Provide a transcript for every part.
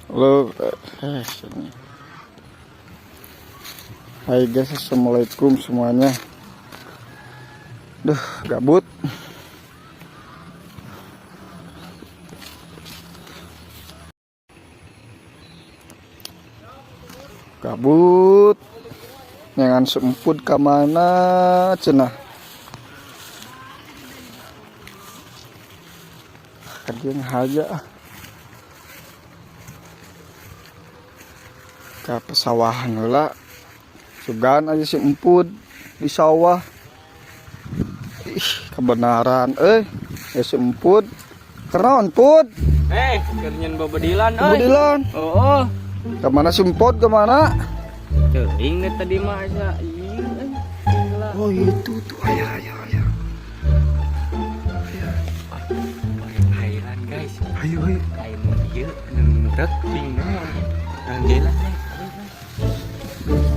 Halo, sini. Hai guys, assalamualaikum semuanya. Duh, gabut. Gabut. Neangan semput ke mana cenah? Kerja aja ah. Ke pesawahan heula. Sugan aja si emput di sawah. Ih, kebenaran eh si emput. Kenaon, Put? Eh, keur nyieun bebedilan euy. Bebedilan. Oh, Kemana si emput, kemana? Teuing deh tadi mah asa ieu euy. Lah. Oh, itu tuh, ayah, ayah, ayah. Airan, guys. Ayo, ayo. Ayo mun ieu nu rek ping naon. Urang jalan, guys. Ayo, guys.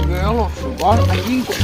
Gelo, sugan anjing kok.